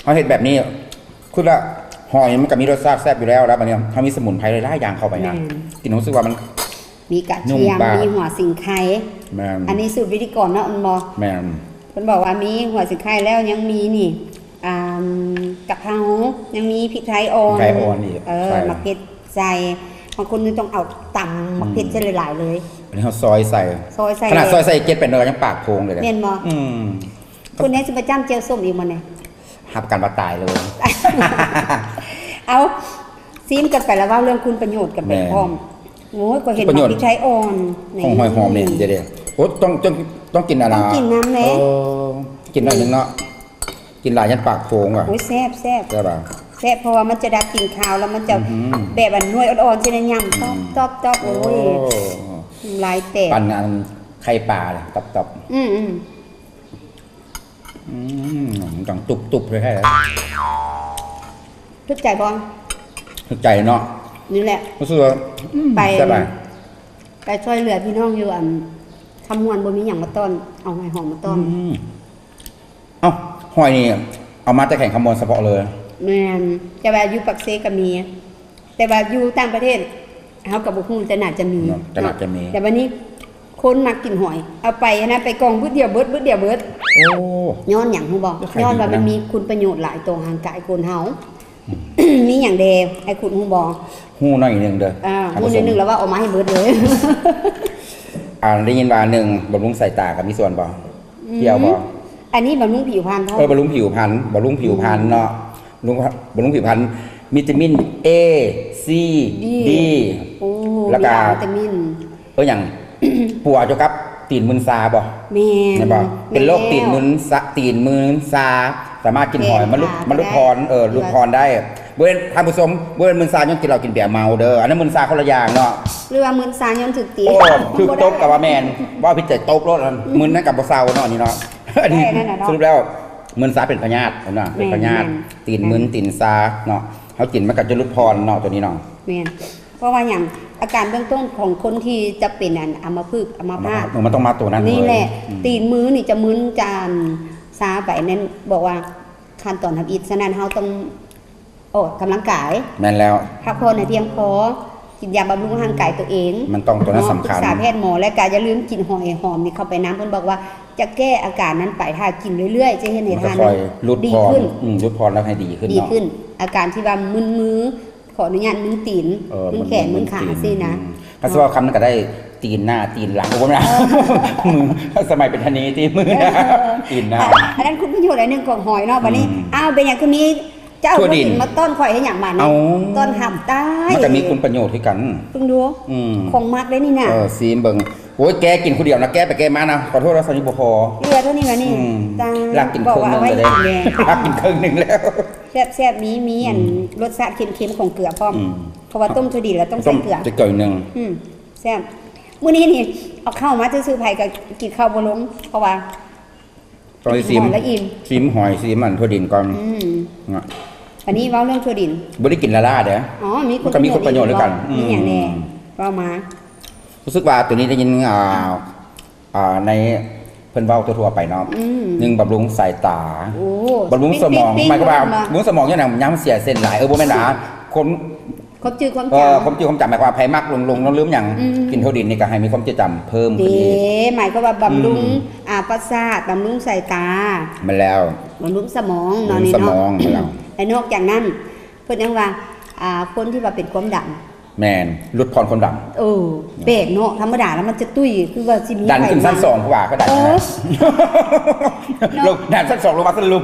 ເຮົາເຮັດແບບນີ້ ຄືວ່າຫອຍມັນກໍມີລົດຊາດແຊບຢູ່ແລ້ວ ແລ້ວບັດນີ້ເຮົາມີສະໝຸນໄພຫຼາຍໆຢ່າງເຂົ້າໄປນະ. ແມ່ນ. ກິນຮູ້ສຶກວ່າມັນ ມີກະທຽມ ມີຫົວສີໄຄ. ແມ່ນ. ອັນນີ້ສູດພິທີກອນເນາະ ແມ່ນບໍ່? ແມ່ນ. ເພິ່ນບອກວ່າມີຫົວສີໄຄແລ້ວຍັງມີນີ້ ອ່າ ກະເພົາ ຍັງມີພິກໄທອ່ອນ ພິກໄທອ່ອນອີກ. ເອີ ໃສ່ ໝາກເຜັດໃສ່. ບາງຄົນນີ້ຕ້ອງເອົາຕຳໝາກເຜັດໃສ່ຫຼາຍໆເລີຍ. ອັນນີ້ເຮົາຊອຍໃສ່ ຊອຍໃສ່ ຂະໜາດຊອຍໃສ່ເຈັດແປດໜ່ວຍກໍຍັງປາກໂພງເລີຍ. ແມ່ນບໍ່? ອືມ. ຄົນນີ້ຊິມາຈ້ຳແຈ່ວສົ້ມອີກບໍ່ນີ້? ຮັບປະກັນວ່າຕາຍເລີຍ. ເອົາ ຊີມກັນໄປແລ້ວເວົ້າເລື່ອງຄຸນປະໂຫຍດກັນໄປ ແມ່ນ ພ້ອມ. ໂອ້ຍ ຂ້ອຍເຫັນ ຄຸນປະໂຫຍດ ໝາກພິກໄທອ່ອນ ຂອງຫອຍຫອມນີ້ ນີ້ ເດ ໂອ້ ຕ້ອງ ຕ້ອງ ຕ້ອງກິນອັນ ຕ້ອງກິນນຳແດ່ ເອີ ກິນໜ້ອຍໜຶ່ງເນາະ ກິນຫຼາຍຢ້ານປາກໂພງວ່າ. ໂອ້ຍ ແຊບ ແຊບ ແຊບຫວາ? ແຊບ ເພາະວ່າມັນຈະດັດກິ່ນຄາວ ແລ້ວມັນຈະ ອືຮຶ ແບບອັນໜ່ວຍອ່ອນໆ ຊິໄດ້ຫຍ້ຳ ອືມ ຕອບໆ ໂອ້ຍ ໂອ້ ນ້ຳລາຍແຕກ ປັນອັນໄຂ່ປາເລີຍ ຕອບໆ ອືມໆ. ອືມ ດັງຕຸບໆ ແທ້ໆ ຖືກໃຈບໍ່? ຖືກໃຈເນາະ ນີ້ແຫຼະ ຮູ້ສຶກວ່າ ອືມ ໄປ ແຊບຫຼາຍ ໄປຊ່ວຍເຫຼືອພີ່ນ້ອງຢູ່ອັນຄຳມ່ວນ ບໍ່ມີຫຍັງມາຕ້ອນ ເອົາຫອຍຫອມມາຕ້ອນ ອືມ ເອົ້າ ຫອຍນີ້ເອົາມາແຕ່ແຂວງຄຳມ່ວນສະເພາະເລີຍ ແມ່ນ ແຕ່ວ່າຢູ່ປາກເຊກໍມີ. ແຕ່ວ່າຢູ່ຕ່າງປະເທດເຮົາກໍບໍ່ຮູ້ ແຕ່ໜ້າຈະມີເນາະ ກໍໜ້າຈະມີ ແຕ່ບັດນີ້ຄົນມັກກິນຫອຍ ເອົາໄປຫັ້ນນະ ໄປກອງບຶດດຽວເບິດ ບຶດດຽວເບິດ ໂອ້ ຍ້ອນຫຍັງຮູ້ບໍ່? ຍ້ອນວ່າມັນມີຄຸນປະໂຫຍດຫຼາຍຕໍ່ຮ່າງກາຍຄົນເຮົາ ອືມ ມີຫຍັງແດ່ ອ້າຍຄຸນຮູ້ບໍ່? ຮູ້ໜ້ອຍໜຶ່ງເດີ ອ່າ ຮູ້ໜ້ອຍໜຶ່ງແລ້ວເວົ້າອອກມາໃຫ້ເບິດເລີຍ ອ່າ ໄດ້ຍິນວ່າ ໜຶ່ງ ບຳລຸງສາຍຕາກໍມີສ່ວນບໍ່? ອືມ ກ່ຽວບໍ່? ອັນນີ້ບຳລຸງຜິວພັນພ້ອມ ເອີ ບຳລຸງຜິວພັນ ບຳລຸງຜິວພັນເນາະ ອືມ ລຸງ ບຳລຸງຜິວພັນ ມີວິຕາມິນ A C D D ໂອ້ ແລ້ວກໍມີຫຼາຍວິຕາມິນ ເອີ ຫຍັງ ປົວກ່ຽວກັບຕີນມື່ນຊາບໍ່? ແມ່ນ ແມ່ນບໍ່? ແມ່ນ ເປັນໂລກຕີນມື່ນຊາ ແລ້ວ ຕີນມື່ນຊາ ສາມາດກິນຫອຍ ແກ້ ມາຫຼຸດ ມາຫຼຸດຜ່ອນ ເອີ ຫຼຸດຜ່ອນໄດ້ ບໍ່ແມ່ນ ທ່ານຜູ້ຊົມ ບໍ່ແມ່ນມຶນຊາຍ້ອນກິນເຫຼົ້າກິນເບຍເມົາເດີ ອັນນັ້ນມຶນຊາຄົນລະຢ່າງເນາະ ຫຼືວ່າມຶນຊາຍ້ອນຖືກຕີ ໂອ້ ຖືກຕົບກໍວ່າແມ່ນ ເວົ້າຜິດໃຈຕົບໂລດ ອືມ ມຶນນັ້ນກໍບໍ່ເຊົາເນາະ ນີ້ເນາະ ອັນນີ້ ແມ່ນແລ້ວເນາະ ສະຫຼຸບແລ້ວ ມຶນຊາເປັນພະຍາດເນາະ ເປັນພະຍາດ ແມ່ນ ຕີນມຶນ ແມ່ນ ຕີນຊາເນາະ ເຮົາກິນມັນກໍຈະຫຼຸດຜ່ອນເນາະ ໂຕນີ້ເນາະ ແມ່ນ ເພາະວ່າຫຍັງ ອາການເບື້ອງຕົ້ນຂອງຄົນທີ່ຈະເປັນອັນອຳມະພຶກ ອຳມະພາດ ອຳມະພາດ ເອີ ມັນຕ້ອງມາໂຕນັ້ນເລີຍ ນີ້ແຫຼະ ອືມ ຕີນມືນີ້ຈະມຶນ ຈະຊາໄປ ນັ້ນບອກວ່າຂັ້ນຕອນທຳອິດ ສະນັ້ນເຮົາຕ້ອງອອກກຳລັງກາຍ ແມ່ນແລ້ວ ພັກຜ່ອນໃຫ້ພຽງພໍ ກິນຢາບຳລຸງຮ່າງກາຍຕົວເອງ ມັນຕ້ອງໂຕນັ້ນ ເນາະ ສຳຄັນ ປຶກສາແພດໝໍ ແລະກະຢ່າລືມກິນຫອຍຫອມນີ້ເຂົ້າໄປນຳ ເພິ່ນບອກວ່າຈະແກ້ອາການນັ້ນໄປ ຖ້າກິນເລື້ອຍໆ ຈະເຮັດໃຫ້ທ່ານ ມັນຈະຄ່ອຍຫຼຸດຜ່ອນ ດີຂຶ້ນ ອືມ ຫຼຸດຜ່ອນແລ້ວໃຫ້ດີຂຶ້ນ ດີຂຶ້ນ ເນາະ ອາການທີ່ວ່າມຶນມື ຂໍອະນຸຍາດມຶນຕີນ ເອີ ມຶນແຂນ ມຶນ ມຶນຂາ ຊີ້ນະ ຄັນຊິເວົ້າຄຳນັ້ນກໍໄດ້ ຕີນໜ້າ ຕີນຫຼັງ ໂອ້ ບໍ່ແມ່ນ ເອີ ມື ສະໄໝເປັນທະນີຕິ ມື ເອີ ຕີນໜ້າ ອັນນັ້ນຄຸນປະໂຫຍດອັນໜຶ່ງຂອງຫອຍເນາະ ບັດນີ້ ອືມ ອ້າວ ເປັນຫຍັງຄືມີເຈົ້າຖົ່ວດິນ ຖົ່ວດິນມາຕ້ອນຂ້ອຍເຮັດຫຍັງບາດນີ້ ເອົ້າ ຕ້ອນຮັບ ຕາຍ ມັນກໍມີຄຸນປະໂຫຍດຄືກັນ ເບິ່ງດູ ອືມ ຂອງມັກເດ້ນີ້ນະ ເອີ ຊີມເບິ່ງ ໂອ້ຍ ແກະກິນຜູ້ດຽວນະ ແກະໄປແກະມານະ ຂໍໂທດວ່າສ່ຳນີ້ບໍ່ພໍ ເຫຼືອເທົ່ານີ້ລະນີ້ ອືມ ຕາຍ ລັກກິນເຄິ່ງໜຶ່ງເລີຍເດ້ ລັກກິນເຄິ່ງໜຶ່ງແລ້ວ ແຊບໆ ມີ ມີອັນ ອືມ ລົດຊາດເຄັມໆ ຂອງເກືອພ້ອມ ອືມ ເພາະວ່າຕົ້ມຖົ່ວດິນແລ້ວຕ້ອງໃສ່ເກືອ ຕ້ອງໃສ່ເກືອໜຶ່ງ ອືມ ແຊບ ມື້ນີ້ນີ້ເອົາເຂົ້າມາຊື່ໆ ໃຜກໍກິນເຂົ້າບໍ່ລົງ ເພາະວ່າ ຕ້ອງໄດ້ຊີມ ກິນຫອຍແລ້ວອີ່ມ ຊີມຫອຍ ຊີມອັນຖົ່ວດິນກ່ອນ ອືມ ນະ ອັນນີ້ເວົ້າເລື່ອງຖົ່ວດິນ ບໍ່ໄດ້ກິນລ້າໆ ເດ້ ອໍ ມີ ມັນກໍມີຄຸນປະໂຫຍດຄືກັນ ມີຫຍັງແດ່ ອືມ ເວົ້າມາ ຮູ້ສຶກວ່າໂຕນີ້ໄດ້ຍິນ ອ່າ ອ່າ ໃນເພິ່ນເວົ້າທົ່ວໆ ໄປເນາະ ອືມ ໜຶ່ງ ບຳລຸງສາຍຕາ ໂອ້ ບຳລຸງສະໝອງ ປິງໆໆ ໝາຍຄວາມວ່າ ເພິ່ນວ່າ ບຳລຸງສະໝອງ ຍ້ອນຫຍັງ ຍາມເສຍເສັ້ນຫຼາຍ ເອີ ບໍ່ແມ່ນດາ ຄົນ ຄວາມຈື່ຄວາມຈຳ ເອີ ຄວາມຈື່ຄວາມຈຳ ໝາຍຄວາມວ່າໃຜມັກຫຼົງໆ ລືມຫຍັງ ອືມ ກິນຖົ່ວດິນນີ້ກໍໃຫ້ມີຄວາມຈື່ຈຳເພີ່ມຂຶ້ນອີກ ເດ້ ໝາຍຄວາມວ່າບຳລຸງ ອືມ ອ່າ ປະສາດ ບຳລຸງສາຍຕາ ແມ່ນແລ້ວ ບຳລຸງສະໝອງເນາະ ບຳລຸງ ນີ້ເນາະ ສະໝອງ ແມ່ນແລ້ວ ແລະນອກຈາກນັ້ນ ເພິ່ນຍັງວ່າ ອ່າ ຄົນທີ່ວ່າເປັນຄວາມດັນ ແມ່ນ ຫຼຸດຜ່ອນຄວາມດັນ ເອີ ແປກເນາະ ທຳມະດາແລ້ວມັນຈະຕຸ້ຍ ຄືວ່າຊິມີ ດັນຂຶ້ນຊັ້ນສອງ ຜູ້ວ່າເຂົາດັນ ເອີ ຫັ້ນນະ ເນາະ ລົງ ດັນຊັ້ນສອງ ລົງມາຊັ້ນລຸ່ມ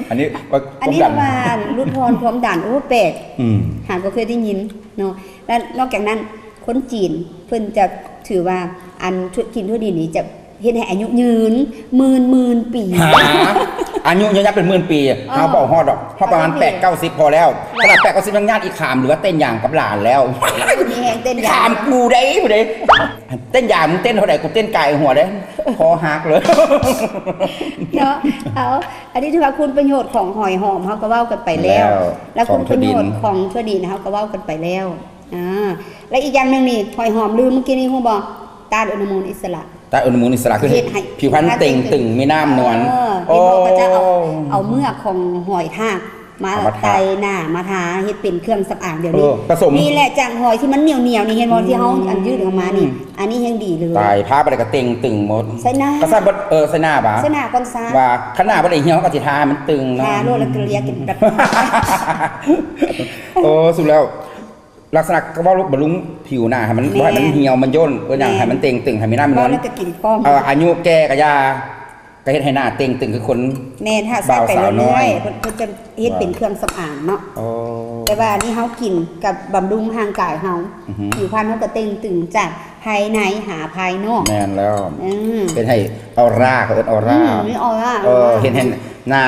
ອັນນີ້ວ່າ ອັນນີ້ວ່າຫຼຸດຜ່ອນຄວາມດັນ ໂອ້ ແປກ ອືມ ຫາກໍເຄີຍໄດ້ຍິນເນາະ ແລະນອກຈາກນັ້ນ ຄົນຈີນເພິ່ນຈະຖືວ່າ ອັນ ກິນຖົ່ວດິນນີ້ຈະ ເຮັດໃຫ້ອາຍຸຍືນໝື່ນໆປີ ຫາ ອາຍຸຍືນຍາວເປັນໝື່ນປີ ເອີ ເຮົາບໍ່ຮອດດອກ ເຮົາປະມານແປດເກົ້າສິບພໍແລ້ວ ຂະໜາດແປດເກົ້າສິບຍັງຍາດອີຂາມ ຫຼືວ່າເຕັ້ນຢາງກັບຫຼານແລ້ວ ມີແຮງເຕັ້ນຢາງ ອີຂາມກູເດ້ ເຕັ້ນຢາງ ມຶງເຕັ້ນເທົ່າໃດ ກູເຕັ້ນກາຍຫົວເດ້ ຄໍຫັກເລີຍ ເນາະ ເອົາ ອັນນີ້ຖືວ່າຄຸນປະໂຫຍດຂອງຫອຍຫອມ ເຮົາກໍເວົ້າກັນໄປແລ້ວ ແລ້ວ ແລ້ວຄຸນປະໂຫຍດຂອງຖົ່ວດິນ ເຮົາກໍເວົ້າກັນໄປແລ້ວ ອ່າ ແລະອີກຢ່າງໜຶ່ງນີ້ ຫອຍຫອມລືມ ມື້ກີ້ນີ້ຮູ້ບໍ່? ຕ້ານອະນຸມູນອິດສະຫຼະ ຕ້ານອະນຸມູນອິດສະຫຼະ ຄືເຮັດໃຫ້ ເຮັດໃຫ້ ຜິວພັນເຕ່ງຕຶງ ມີນ້ຳນວນ ໂອ້ ເຫັນບໍ່ ເຂົາເຈົ້າເອົາ ເອົາເມືອກຂອງຫອຍທາກມາ ເອົາມາທາ ໄຕໜ້າ ມາທາ ເຮັດເປັນເຄື່ອງສຳອາງ ດຽວນີ້ ເອີ ປະສົມ ນີ້ແຫຼະ ຈາກຫອຍທີ່ມັນໜຽວໆ ນີ້ ເຫັນບໍ່ ອືມ ທີ່ເຮົາອັນຢືດອອກມານີ້ ອືມ ອັນນີ້ແຮງດີເລີຍ ຕາຍ ພາໄປແລ້ວກໍເຕ່ງຕຶງໝົດ ໃສ່ໜ້າ ກໍໃສ່ເບິດ ເອີ ໃສ່ໜ້າຫວາ ໃສ່ໜ້າກ່ອນຊະ ວ່າຄັນໜ້າບໍ່ໄດ້ຫ່ຽວ ກໍຊິທາໃຫ້ມັນຕຶງເນາະ ທາໂລດ ແລ້ວກໍເລຍກິນແບບ ໂອ້ ສຸດແລ້ວ ລັກສະນະກໍເວົ້າບຳລຸງຜິວໜ້າໃຫ້ມັນ ແມ່ນ ບໍ່ໃຫ້ມັນຫ່ຽວມັນຍ່ນ ເອີ້ນຫຍັງ ແມ່ນ ໃຫ້ມັນເຕ່ງຕຶງ ໃຫ້ມີນ້ຳມີນວນ ເວົ້າແລ້ວກໍກິນພ້ອມ ເອີ ອາຍຸແກ່ກໍຢ່າ ກໍເຮັດໃຫ້ໜ້າເຕ່ງຕຶງຄືຄົນ ແມ່ນ ຖ້າໃຊ້ໄປເລື້ອຍໆ ເພິ່ນ ເພິ່ນຈະເຮັດເປັນເຄື່ອງສຳອາງເນາະ ໂອ້ ແຕ່ວ່າອັນນີ້ເຮົາກິນກັບບຳລຸງຮ່າງກາຍເຮົາ ອືຮຶ ຜິວພັນເຮົາກໍເຕ່ງຕຶງຈາກພາຍໃນຫາພາຍນອກ ແມ່ນແລ້ວ ອືມ ເຮັດໃຫ້ອໍຣາ ເຂົາເອີ້ນອໍຣາ ອືມ ມີອໍຣາ ເອີ ອໍຣາ ເຮັດໃຫ້ໜ້າ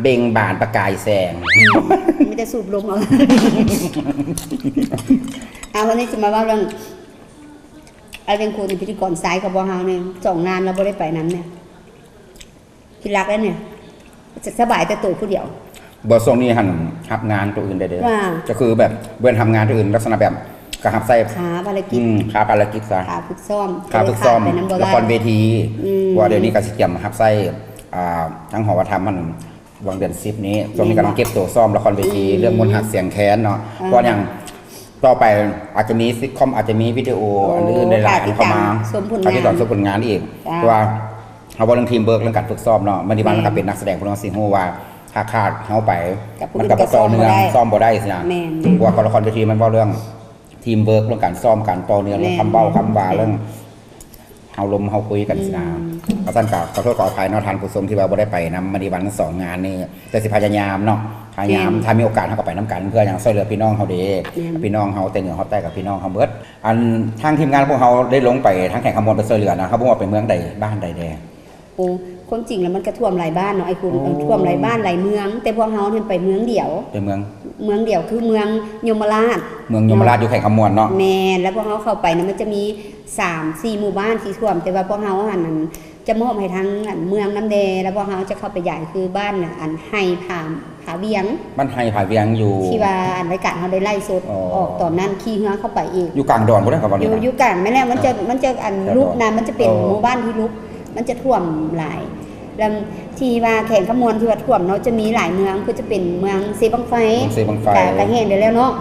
ເບັ່ງບານປະກາຍແສງ ອືມ ມີແຕ່ສູບລົມເອົາ ເອົາ ວັນນີ້ຊິມາເວົ້າເລື່ອງ ອ້າຍເວງຄູນ ພິທີກອນຊາຍຂອງພວກເຮົານີ້ ສອງງານລາວບໍ່ໄດ້ໄປນຳນີ້ ທີ່ລັກແລ້ວນີ້ ສະ ສະບາຍແຕ່ໂຕຜູ້ດຽວ. ບໍ່ ຊ່ວງນີ້ຫັ້ນຮັບງານໂຕອື່ນໄດ້ເດ້ ວ່າ ກໍຄືແບບເວັ້ນຮັບງານໂຕອື່ນ ລັກສະນະແບບກໍຮັບໃຊ້ຄາພາລະກິດ ອືມ ຄາພາລະກິດຊະ ຄາຝຶກຊ້ອມ ຄາຝຶກຊ້ອມ ລະຄອນເວທີ ອືມ ເພາະວ່າດຽວນີ້ກໍຊິກຽມມາຮັບໃຊ້ ອ່າ ທາງຫໍວັດທຳຫັ້ນ ຫວ່າງເດືອນສິບນີ້ ຊ່ວງນີ້ກຳລັງເກັບໂຕຊ້ອມລະຄອນເວທີ ອືມ ເລື່ອງມົນຮັກສຽງແຄນເນາະ ອ່າ ເພາະຫຍັງ ຕໍ່ໄປອາດຈະມີຊິດຄອມ ອາດຈະມີວິດີໂອ ໂອ້ ອັນອື່ນຫຼາຍໆ ຕິດຕາມເຂົ້າມາ ຊົມຜົນງານ ຕິດຕາມຊົມຜົນງານອີກ ເພາະວ່າເຮົາເວົ້າເລື່ອງທີມເວີກ ເລື່ອງການຝຶກຊ້ອມເນາະ ມັນນີ້ວ່າ ແມ່ນ ມັນກໍເປັນນັກສະແດງຜູ້ໜຶ່ງ ຊິຮູ້ວ່າຖ້າຂາດເຮົາໄປ ມັນກໍບໍ່ຕໍ່ເນື່ອງ ຊ້ອມບໍ່ໄດ້ຊີ້ນະ ແມ່ນໆ ເພາະວ່າລະຄອນເວທີມັນເວົ້າເລື່ອງທີມເວີກ ເລື່ອງການຊ້ອມ ການຕໍ່ເນື່ອງ ແມ່ນ ເລື່ອງຄຳເວົ້າຄຳວ່າ ແມ່ນ ເລື່ອງ ເຮົາລົມເຮົາຄຸຍກັນຊີ້ນະ ອືມ ວ່າຊັ້ນກໍຂໍໂທດຂໍອະໄພເນາະທ່ານຜູ້ຊົມ ທີ່ວ່າບໍ່ໄດ້ໄປນຳມະນີວັນທັງສອງງານນີ້ ແຕ່ຊິພະຍາຍາມເນາະ ພະຍາຍາມ ແມ່ນ ຖ້າມີໂອກາດເຮົາກໍໄປນຳກັນ ເພື່ອຫຍັງ ຊ່ວຍເຫຼືອພີ່ນ້ອງເຮົາເດ້ ແມ່ນ ພີ່ນ້ອງເຮົາແຕ່ເໜືອຮອດໃຕ້ກັບພີ່ນ້ອງເຮົາເບິດ ອັນທາງທີມງານພວກເຮົາໄດ້ລົງໄປທາງແຂວງຄຳມ່ວນໄປຊ່ວຍເຫຼືອນະ ເຮົາບໍ່ວ່າໄປເມືອງໃດບ້ານໃດແດ່? ໂອ້ ຄວາມຈິງແລ້ວມັນກໍຖ້ວມຫຼາຍບ້ານເນາະ ອ້າຍຄຸນ ໂອ້ ເອີ ຖ້ວມຫຼາຍບ້ານຫຼາຍເມືອງ ແຕ່ພວກເຮົານີ້ໄປເມືອງດຽວ ໄປເມືອງ ເມືອງດຽວຄືເມືອງຍົມມະລາດ ເມືອງຍົມມະລາດ ເນາະ ຢູ່ແຂວງຄຳມ່ວນເນາະ ແມ່ນ ແລ້ວພວກເຮົາເຂົ້າໄປນະ ມັນຈະມີສາມສີ່ໝູ່ບ້ານທີ່ຖ້ວມ ແຕ່ວ່າພວກເຮົາຫັ້ນ ຈະມອບໃຫ້ທາງ ອັນ ເມືອງນຳແດ່ ແລ້ວພວກເຮົາຈະເຂົ້າໄປຢາຍ ຄືບ້ານ ອັນ ໄຮ່ຜາ ຜາວຽງ ບ້ານໄຮ່ຜາວຽງຢູ່ ທີ່ວ່າ ອັນ ລາຍການເຮົາໄດ້ໄລຟ໌ສົດ ອໍ ອອກຕອນນັ້ນ ຂີ່ເຮືອເຂົ້າໄປອີກ ຢູ່ກາງດອນພຸ້ນເດ້ ເຂົາວ່າ ຢູ່ ຢູ່ກາງ ແມ່ນແລ້ວ ມັນຈະ ອໍ ມັນຈະ ອັນ ແຖວດອນ ລຸກນະ ມັນຈະເປັນ ອໍ ໝູ່ບ້ານທີ່ລຸກ ມັນຈະຖ້ວມຫຼາຍ ແລ້ວທີ່ວ່າແຂວງຄຳມ່ວນທີ່ວ່າຖ້ວມເນາະ ຈະມີຫຼາຍເມືອງ ຄືຈະເປັນເມືອງເຊບັ້ງໄຟ ເມືອງເຊບັ້ງໄຟ ກະ ກະແຫ້ງໄປແລ້ວເນາະ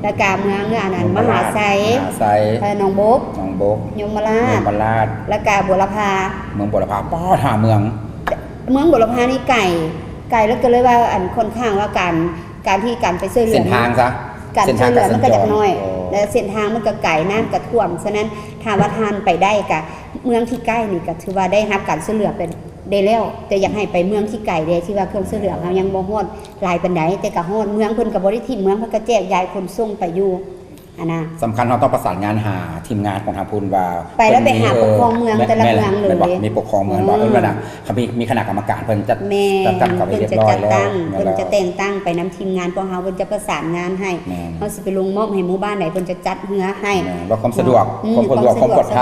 ແລ້ວກະເມືອງ ອັນນັ້ນ ມະຫາໄຊ ມະຫາໄຊ ເອີ ໜອງບົກ ໜອງບົກ ຍົມມະລາດ ຍົມມະລາດ ແລ້ວກະບົວລະພາ ເມືອງບົວລະພາ ປ້າ ຫ້າເມືອງ ເມືອງບົວລະພານີ້ໄກ ໄກ ແລ້ວກໍເລີຍວ່າ ອັນ ຂ້ອນຂ້າງວ່າການ ການທີ່ການໄປຊ່ວຍເຫຼືອ ເສັ້ນທາງຊະ ການຊ່ວຍເຫຼືອມັນກໍຈະໜ້ອຍ ເສັ້ນທາງກໍຈະເຈື່ອນ ອໍ ແລະເສັ້ນທາງມັນກໍໄກ ນ້ຳກໍຖ້ວມ ສະນັ້ນຖ້າວ່າທ່ານໄປໄດ້ກະ ເມືອງທີ່ໃກ້ນີ້ກໍຖືວ່າໄດ້ຮັບການຊ່ວຍເຫຼືອໄປໄດ້ແລ້ວ ແຕ່ຢາກໃຫ້ໄປເມືອງທີ່ໄກແດ່ ທີ່ວ່າເຄື່ອງຊ່ວຍເຫຼືອເຮົາຍັງບໍ່ຮອດຫຼາຍປານໃດ ແຕ່ກໍຮອດ ເມືອງເພິ່ນກໍບໍ່ໄດ້ຖິ້ມ ເມືອງເພິ່ນກໍແຈກຢາຍຂົນສົ່ງໄປຢູ່ ຫັ້ນນະ ສຳຄັນເຮົາຕ້ອງປະສານງານຫາທີມງານຂອງທາງພຸ້ນວ່າ ໄປແລ້ວໄປຫາປົກຄອງເມືອງແຕ່ລະເມືອງເລີຍ ແມ່ນບໍ່? ມີປົກຄອງເມືອງບໍ່? ເອີ ເອີ້ນວ່ານະ ເຂົາມີ ມີຄະນະກຳມະການເພິ່ນຈັດ ແມ່ນ ຈັດຕັ້ງເຂົາໄປຮຽບຮ້ອຍແລ້ວ ເພິ່ນຈະຈັດຕັ້ງ ແມ່ນແລ້ວ ເພິ່ນຈະແຕ່ງຕັ້ງໄປນຳທີມງານພວກເຮົາ ເພິ່ນຈະປະສານງານໃຫ້ ແມ່ນ ເຮົາຊິໄປລົງມອບໃຫ້ໝູ່ບ້ານໃດ ເພິ່ນຈະຈັດເຮືອໃຫ້ ແມ່ນ ວ່າຄວາມສະດວກ ເນາະ ອືມ ຄວາມສະດວກ ຄວາມປອດໄພ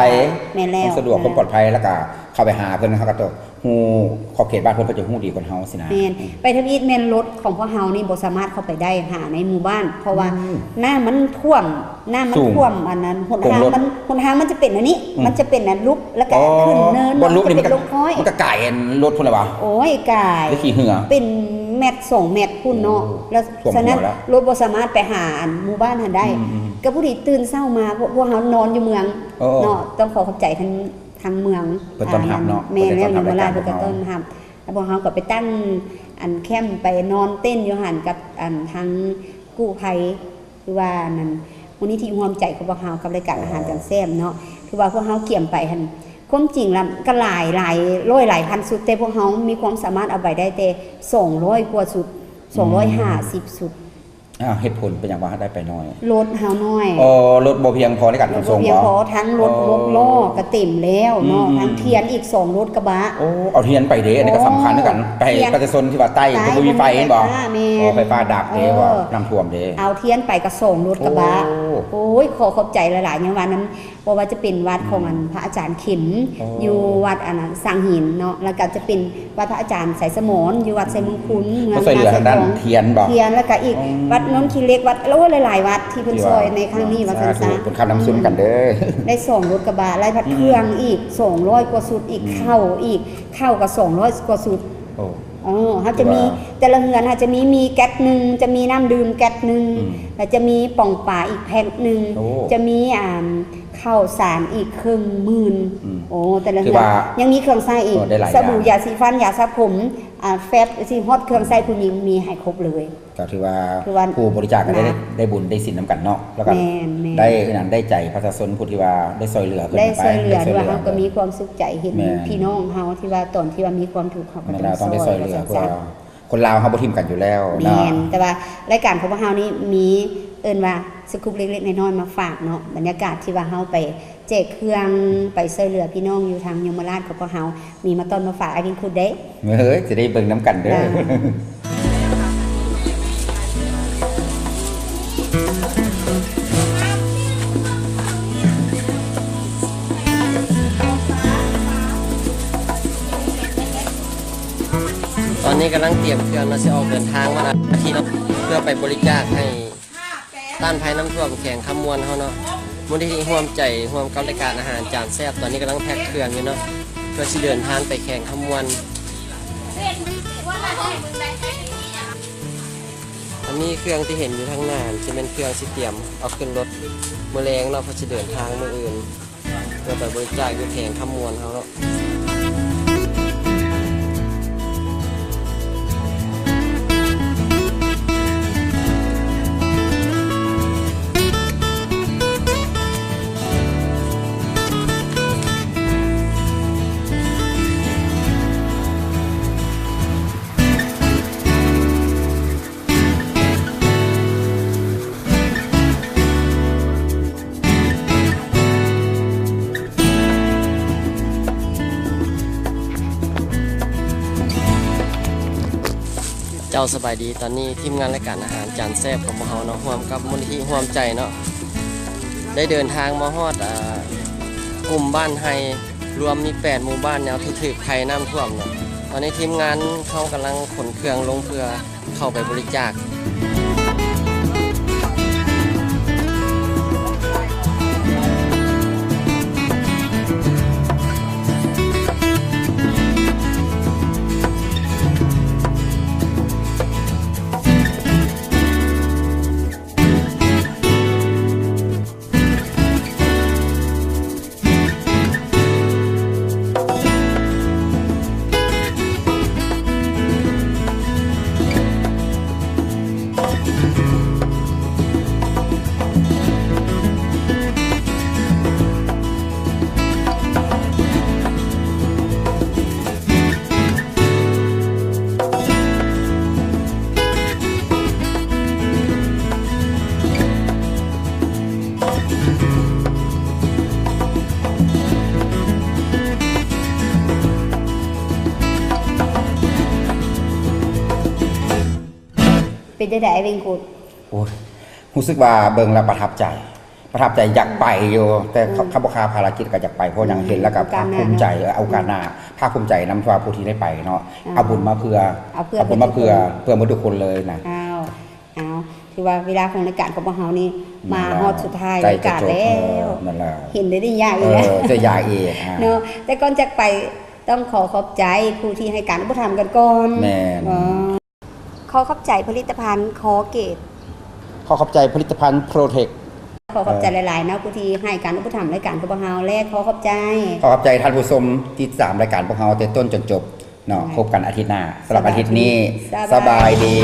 ແມ່ນແລ້ວ ຄວາມສະດວກ ແມ່ນ ຄວາມປອດໄພ ແລ້ວກະເຂົ້າໄປຫາເພິ່ນ ເຮົາກໍຕ້ອງ ຮູ້ຂອບເຂດບ້ານເພິ່ນ ເພິ່ນຈະຮູ້ດີກວ່າເຮົາຊີ້ນະ ແມ່ນ ອືມ ໄປທຳອິດແມ່ນລົດຂອງພວກເຮົານີ້ບໍ່ສາມາດເຂົ້າໄປໄດ້ຫາໃນໝູ່ບ້ານ ເພາະວ່າ ອືມ ນ້ຳມັນຖ້ວມ ນ້ຳມັນຖ້ວມ ສູງ ອັນນັ້ນ ຫົນທາງມັນ ຫົນທາງມັນຈະເປັນອັນນີ້ ອືມ ມັນຈະເປັນອັນຫຼຸບ ແລ້ວກະ ອໍ ຂຶ້ນເນີນ ມັນຫຼຸບນີ້ ມັນກໍເປັນລົງຄ້ອຍ ມັນກໍກາຍອັນລົດພຸ້ນແຫຼະຫວາ? ໂອ້ຍ ກາຍ ໄດ້ຂີ່ເຮືອ ເປັນແມັດສອງແມັດພຸ້ນເນາະ ໂອ້ ແລ້ວ ສະນັ້ນ ຖ້ວມຫົວແລ້ວ ລົດບໍ່ສາມາດໄປຫາອັນໝູ່ບ້ານຫັ້ນໄດ້ ອືມໆ ກໍພໍດີຕື່ນເຊົ້າມາ ພວກ ພວກເຮົານອນຢູ່ເມືອງ ເອີ ເນາະ ຕ້ອງຂໍຂອບໃຈທາງ ທາງເມືອງ ເພິ່ນຕ້ອນຮັບເນາະ ແມ່ນແລ້ວ ເພິ່ນຕ້ອນຮັບ ແມ່ນແລ້ວ ເພິ່ນກໍຕ້ອນຮັບ ແລ້ວພວກເຮົາກໍໄປຕັ້ງອັນແຄັມ ໄປນອນເຕັນຢູ່ຫັ້ນກັບອັນທາງກູ້ໄພ ຫຼືວ່າອັນນັ້ນ ມູນນິທິຮ່ວມໃຈຂອງພວກເຮົາກັບລາຍການອາຫານ ອໍ ຈັ່ງແຊບເນາະ ຄືວ່າພວກເຮົາກຽມໄປຫັ້ນ ຄວາມຈິງລະກໍຫຼາຍ ຫຼາຍຮ້ອຍຫຼາຍພັນຊຸດ ແຕ່ພວກເຮົາມີຄວາມສາມາດເອົາໄປໄດ້ແຕ່ສອງຮ້ອຍກວ່າຊຸດ ສອງຮ້ອຍຫ້າສິບຊຸດ ອືມ ອ້າວ ເຫດຜົນເປັນຫຍັງວ່າໄດ້ໄປໜ້ອຍ? ລົດເຮົາໜ້ອຍ ອໍ ລົດບໍ່ພຽງພໍໃນການຂົນສົ່ງ ລົດບໍ່ພຽງພໍ ບໍ່? ທັງລົດ ອໍ ຫົກລໍ້ກໍເຕັມແລ້ວເນາະ ອືມໆໆ ທັງທຽນອີກສອງລົດກະບະ ໂອ້ ເອົາທຽນໄປເດ້ ອັນນີ້ກໍສຳຄັນຄືກັນ ໂອ້ ໄປໃຫ້ປະຊາຊົນທີ່ວ່າໃຕ້ ທຽນ ບໍ່ມີໄຟ ບໍ່ມີໄຟ ບໍ່? ແມ່ນ ອໍ ໄຟຟ້າດັບເດ້ ເອີ ວ່ານ້ຳຖ້ວມເດ້ ເອົາທຽນໄປກໍສອງລົດກະບະ ໂອ້ ໂອ້ຍ ຂໍຂອບໃຈຫຼາຍໆ ຍັງວ່ານຳ ບໍ່ວ່າຈະເປັນວັດຂອງ ອືມ ອັນພະອາຈານເຂັມ ອໍ ຢູ່ວັດອັນນັ້ນສັງຫີນເນາະ ແລ້ວກໍຈະເປັນວັດພະອາຈານໄຊສະໝອນ ຢູ່ວັດໄຊມຸງຄຸນ ເມືອງ ເພິ່ນຊ່ວຍເຫຼືອທາງດ້ານທຽນບໍ່? ທຽນ ແລ້ວກໍອີກ ອໍ ວັດໂນນຂີ້ເຫຼັກ ວັດ ໂອ້ ຫຼາຍໆວັດທີ່ເພິ່ນຊ່ວຍໃນຄັ້ງນີ້ ວ່າຊັ້ນຊະ ບຸນຄຳນຳຊຸນກັນເດີ ໄດ້ສອງລົດກະບະ ແລ້ວພັດ ອືມ ເຄື່ອງອີກສອງຮ້ອຍກວ່າຊຸດ ອີກ ອືມ ເຂົ້າອີກ ເຂົ້າກໍສອງຮ້ອຍກວ່າຊຸດ ໂອ້ ເອີ ເຮົາຈະມີ ຖືວ່າ ແຕ່ລະເຮືອນເຮົາຈະມີ ມີແກັດໜຶ່ງ ຈະມີນ້ຳດື່ມແກັດໜຶ່ງ ອືມ ແລ້ວຈະມີປ່ອງປາອີກແພັກໜຶ່ງ ໂອ້ ຈະມີ ອ່າ ເຂົ້າສານອີກເຄິ່ງໝື່ນ ອືມ ໂອ້ ແຕ່ລະເຮືອນ ຖືວ່າ ຍັງມີເຄື່ອງໃຊ້ອີກ ໂອ້ ໄດ້ຫຼາຍ ສະບູ ຢ່າງ ຢາສີຟັນ ຢາສະຜົມ ອ່າ ແຟັບ ຊິຮອດເຄື່ອງໃຊ້ຜູ້ຍິງ ມີໃຫ້ຄົບເລີຍ ກໍຖືວ່າ ຖືວ່າ ຜູ້ບໍລິຈາກກໍໄດ້ ມາ ໄດ້ບຸນໄດ້ສິນນຳກັນເນາະ ແລ້ວກໍ ແມ່ນໆ ໄດ້ນັ້ນໄດ້ໃຈປະຊາຊົນຜູ້ທີ່ວ່າໄດ້ຊ່ວຍເຫຼືອເພິ່ນ ໄດ້ຊ່ວຍເຫຼືອ ໄດ້ຊ່ວຍເຫຼືອ ເຮົາກໍມີຄວາມສຸກໃຈເຫັນ ແມ່ນ ພີ່ນ້ອງເຮົາທີ່ວ່າຕອນທີ່ວ່າມີຄວາມທຸກ ເຮົາກໍ ແມ່ນແລ້ວ ຕ້ອງໄດ້ຊ່ວຍເຫຼືອ ວ່າຊັ້ນຊະ ເພື່ອ ຄົນລາວເຮົາບໍ່ຖິ້ມກັນຢູ່ແລ້ວເນາະ. ແມ່ນ ແຕ່ວ່າລາຍການຂອງພວກເຮົານີ້ມີ ເອີ້ນວ່າສະກຸບເລັກໆນ້ອຍໆມາຝາກເນາະ, ບັນຍາກາດທີ່ວ່າເຮົາໄປແຈກເຄື່ອງ ໄປຊ່ວຍເຫຼືອພີ່ນ້ອງຢູ່ທາງຍົມມະລາດຂອງພວກເຮົາ ມີມາຕ້ອນມາຝາກອ້າຍວິງຄຸດເດ້. ເອີຍ ຈະໄດ້ເບິ່ງນຳກັນເດີ. ຕອນນີ້ກຳລັງຕຽມເຄື່ອງເນາະ ຊິອອກເດີນທາງວັນອາທິດເນາະ ເພື່ອໄປບໍລິຈາກໃຫ້ ຕ້ານໄພນ້ຳຖ້ວມແຂວງຄຳມ່ວນເຮົາເນາະ. ມູນນິທິຮ່ວມໃຈ ຮ່ວມກັບລາຍການອາຫານຈານແຊບ ຕອນນີ້ກຳລັງແພັກເຄື່ອງຢູ່ເນາະ ເພື່ອຊິເດີນທາງໄປແຂວງຄຳມ່ວນ. ອັນນີ້ເຄື່ອງທີ່ເຫັນຢູ່ທາງໜ້າ ຊິແມ່ນເຄື່ອງຊິຕຽມເອົາຂຶ້ນລົດມື້ແລງເນາະ ເພື່ອຊິເດີນທາງມື້ອື່ນ ເພື່ອໄປບໍລິຈາກຢູ່ແຂວງຄຳມ່ວນເຮົາເນາະ. ເຈົ້າ ສະບາຍດີ. ຕອນນີ້ທີມງານລາຍການອາຫານຈານແຊບຂອງພວກເຮົາເນາະ ຮ່ວມກັບມູນນິທິຮ່ວມໃຈເນາະ ໄດ້ເດີນທາງມາຮອດ ອ່າ ກຸ່ມບ້ານໄຮ່ ລວມມີແປດໝູ່ບ້ານແນວທີ່ຖືກໄພນ້ຳຖ້ວມເນາະ. ຕອນນີ້ທີມງານເຮົາກຳລັງຂົນເຄື່ອງລົງເພື່ອເຂົ້າໄປບໍລິຈາກ. ເປັນຈັ່ງໃດອ້າຍເວັງກຸດ? ໂອ້ຍ ຮູ້ສຶກວ່າເບິ່ງແລ້ວປະທັບໃຈ ປະທັບໃຈ ຢາກໄປຢູ່ ແຕ່ ອືມ ຄັນບໍ່ຄາພາລະກິດກໍຢາກໄປ ເພາະຫຍັງ ອືມ ເຫັນແລ້ວກໍພາກພູມໃຈ ໂອກາດໜ້າເນາະ ເອີ ໂອກາດໜ້າ ພາກພູມໃຈນຳທີ່ວ່າຜູ້ທີ່ໄດ້ໄປເນາະ ອ່າ ເອົາບຸນມາເພື່ອ ເອົາເພື່ອ ເອົາບຸນມາເພື່ອ ເພື່ອໝົດທຸກຄົນເລີຍນະ. ອ້າວ ເອົາ ຖືວ່າເວລາຂອງລາຍການຂອງພວກເຮົານີ້ ມາຮອດສຸດທ້າຍລາຍການແລ້ວ ເຫັນໄດ້ຢາກອີກແລ້ວ ເນາະ ຈະຢາກອີກ ອ່າ ແຕ່ກ່ອນຈາກໄປ ຕ້ອງຂໍຂອບໃຈຜູ້ທີ່ໃຫ້ການອຸປະຖຳກັນກ່ອນ ແມ່ນ ຂໍຂອບໃຈຜະລິດຕະພັນຄໍເກດ ຂໍຂອບໃຈຜະລິດຕະພັນໂປຣເທັກ ຂໍຂອບໃຈຫຼາຍໆເນາະ ຜູ້ທີ່ໃຫ້ການອຸປະຖຳລາຍການຂອງພວກເຮົາ ແລະ ຂໍຂອບໃຈ ຂໍຂອບໃຈທ່ານຜູ້ຊົມທີ່ຕິດຕາມລາຍການພວກເຮົາແຕ່ຕົ້ນຈົນຈົບເນາະ ພົບກັນອາທິດໜ້າ ສຳລັບອາທິດນີ້ ສະບາຍດີ.